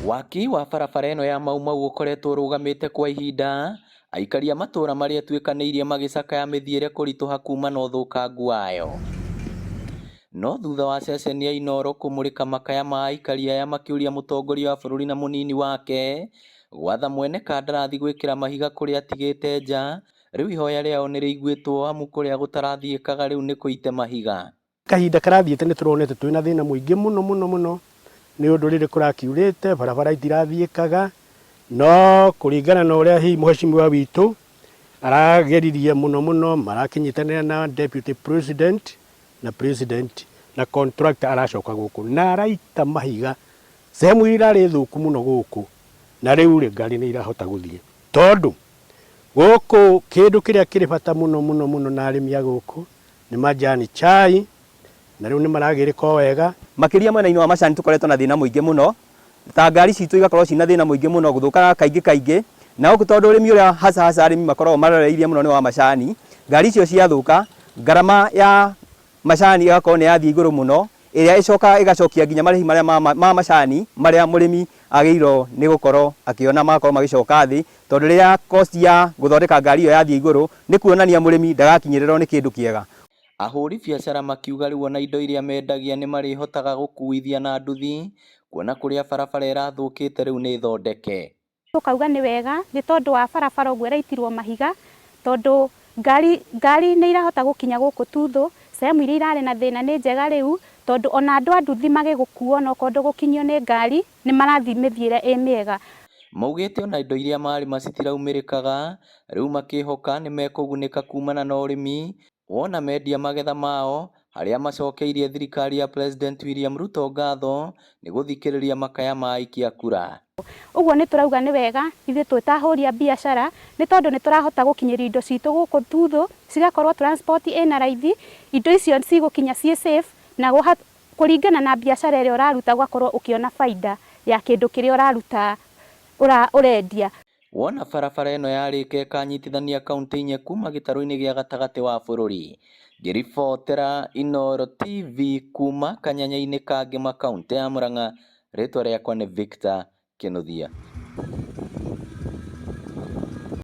Waki wa barabara ĩno ya Mau Mau ũkoretwo ũrũgamĩte kwa ihinda, aikari a matũũra marĩa ĩtuĩkanĩirie magĩcakaya mĩthiĩre kũritũha kuma na ũthũkangu wayo. No thutha wa ceceni ya Inooro kũmũrĩka makaya ma aikari aya makĩũria mũtongoria wa bũrũri na mũnini wake gwatha mwene kandarathi gwĩkĩra mahiga kũrĩa atigĩte nja, rĩu ihoya rĩao nĩrĩiguĩtwo amu kũrĩa gũtarathiĩkaga rĩu nĩ kũite mahiga. Kahinda karathiĩte nĩ tũronete twĩna thĩna mũingĩ mũno mũno mũno nĩ ũndũ rĩrĩ kũrakiurĩte barabara itirathiĩkaga no kũringana na ũrĩa hihi mheshimiwa witũ arageririe mũno mũno marakĩnyitanĩra na deputy president na president na contractor aracoka gũkũ na araita mahiga sehemu iria irarĩ thũku mũno gũkũ na rĩu rĩ ngari nĩ irahota gũthiĩ tondũ gũkũ kĩndũ kĩrĩa kĩrĩ bata mũno mũno mũno na arĩmi a gũkũ nĩ majani chai na rĩu nĩ maragĩrĩka o wega. Makĩria mwena-inĩ wa macani tũkoretwo na thĩna mũingĩ mũno, ta ngari citũ igakorwo ciĩna thĩna mũingĩ mũno gũthũkaga kaingĩ kaingĩ, na gũkũ tondũ ũrĩmi ũrĩa hasa hasa arĩmi makoragwo maroreirie mũno nĩ wa macani, ngari icio ciathũka, ngarama ya macani ĩgakorwo nĩ yathiĩ igũrũ mũno, ĩrĩa ĩcokaga ĩgacokia nginya marĩhi marĩa ma macani marĩa mũrĩmi agĩrĩirwo nĩ gũkorwo akĩona magakorwo magĩcoka thĩ, tondũ rĩrĩa cost ya gũthondeka ngari ĩyo yathiĩ igũrũ, nĩ kuonania mũrĩmi ndagakinyĩrĩrwo nĩ kĩndũ kĩega. Ahũri biacara makiuga rĩu ona indo iria mendagia nĩmarĩhotaga gũkuithia na nduthi kuona kũrĩa barabara ĩrathũkĩte rĩu nĩ thondeke. Tũkauga nĩ wega nĩ tondũ wa barabara ũguo ĩraitirwo mahiga tondũ ngari ngari nĩ irahota gũkinya gũkũ Tuthũ, sehemu iria irarĩ na thĩna nĩ njega rĩu tondũ ona andũ a nduthi magĩgũkua onokorwo ndũgũkinyio nĩ ngari nĩ marathiĩ mĩthiĩre ĩ mĩega. Maugĩte ona indo iria marĩma citiraumĩrĩkaga rĩu makĩhoka nĩmekũgunĩka kumana na ũrĩmi wona mendia magetha mao harĩa macokeirie thirikari ya President William Ruto ngatho nĩ gũthikĩrĩria makaya ma aikia kura. Ũguo nĩ tũrauga nĩ wega ithuĩ twĩ ta ahũri a biacara nĩ tondũ nĩ tũrahota gũkinyĩria indo citũ gũkũ Tuthũ, cigakorwo transport ĩna raithi, indo icio cigũkinya ciĩ safe na kũringana na biacara ĩrĩa ũraruta ũgakorwo ũkĩona baida ya kĩndũ kĩrĩa ũraruta ũrendia. Wona barabara ĩno yarĩka ĩkanyitithania kaunti inya kuma gĩtarũ-inĩ gĩa gatagatĩ wa bũrũri. Ngĩribotera Inooro TV kuma kanyanya-inĩ ka Ngĩma kaunti ya Murang'a, rĩtwa rĩakwa nĩ Victor Kĩnuthia.